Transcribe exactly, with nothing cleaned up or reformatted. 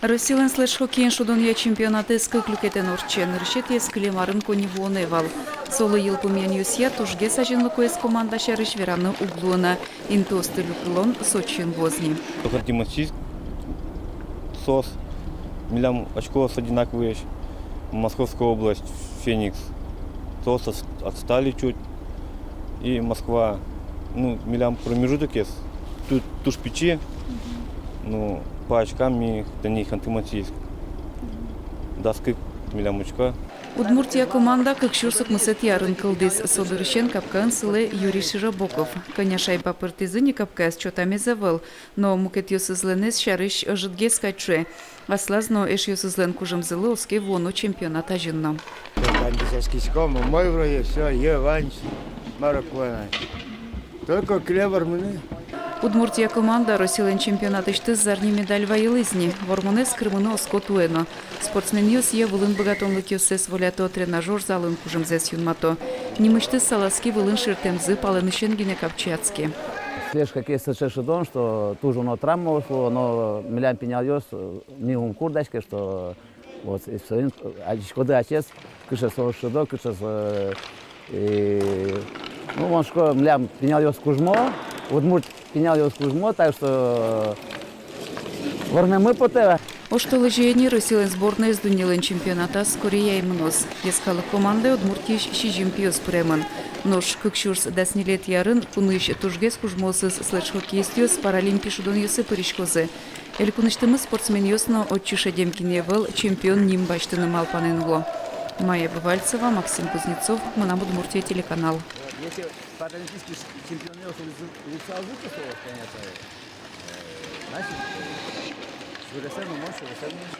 Россилэн следж-хоккеен шудонъя чемпионатэз кык люкетэн ортче. Нырысетӥез кылем арын коньывуонэ вал. Солы йылпумъянъёсъя тужгес азинлыкоез команда сярысь вераны уг луы на. Интыосты люкылон Сочиын вуоз ни. Ханты-Мансийск, соос, милям очкоос одинаковоесь. Московская область, Феникс, соос отс-, отстали чуть. И Москва, ну, милям промежутокез ту-, туж пичи, ну, по очкам ми тани Ханты-Мансийск. Дас кык милям очко. Удмуртия команда кык сюрс укмысэтӥ арын кылдӥз. Со дырысен капкаын сылэ Юрий Широбоков. Кӧня шайба пыртӥзы ни капкаез, чотамез ӧвӧл, но мукетъёсызлэнэз сярысь ӧжытгес кадь шуэ. Аслаз но эшъёсызлэн кужымзылы оске вуоно чемпионат азьын но. Кандисяськиськом, умой вроде, всё, йӧ ваньмыз, мар ке луэ на. Только кылем вормыны. Удмуртия команда Россилэн чемпионатысьтыз зарни медаль вайылӥз ни. Вормонэз кырмыны оско туэ но. Спортсменъёс йӧ вылын быгатонлыкъёссэс волято, тренажёр залын кужымзэс юнмато. Нимысьтыз салазки вылын ширтэмзы палэнысен гинэ капчиятске. Следж-хоккей сыӵе шудон, что туж уно травмаос луо, но милям пиналъёс, э, ми ум курдаське, что вот, и соин, э, адӟиськоды ачиз, кыӵе соос шудо, кыӵе со-, э, и, ну, мон шуисько, милям пиналъёс кужмо, удмурт пиналъёс кужмо, так что, э, вормеммы потэ. Оштолэзе ини Россилэн сборноез дуннелэн чемпионатаз Кореяе мыноз. Йӧскалык командае Удмуртиысь сизьым пиос пыремын. Нош кык сюрс дас ньылетӥ арын кунысь тужгес кужмоосыз следж-хоккеистъёс Паралимпи шудонъёсы пыриськозы. Элькунысьтымы спортсменъёс но отчы шедем гинэ ӧвӧл, чемпион ним басьтыны малпанэн уло. Майя Бывальцева, Максим Кузнецов, «Мынам Удмуртие» телеканал. Если паралимпийский чемпионъёс луысал, луысалзы, то, конечно, э, значит, э, шуресэн умой, шуресэн умой.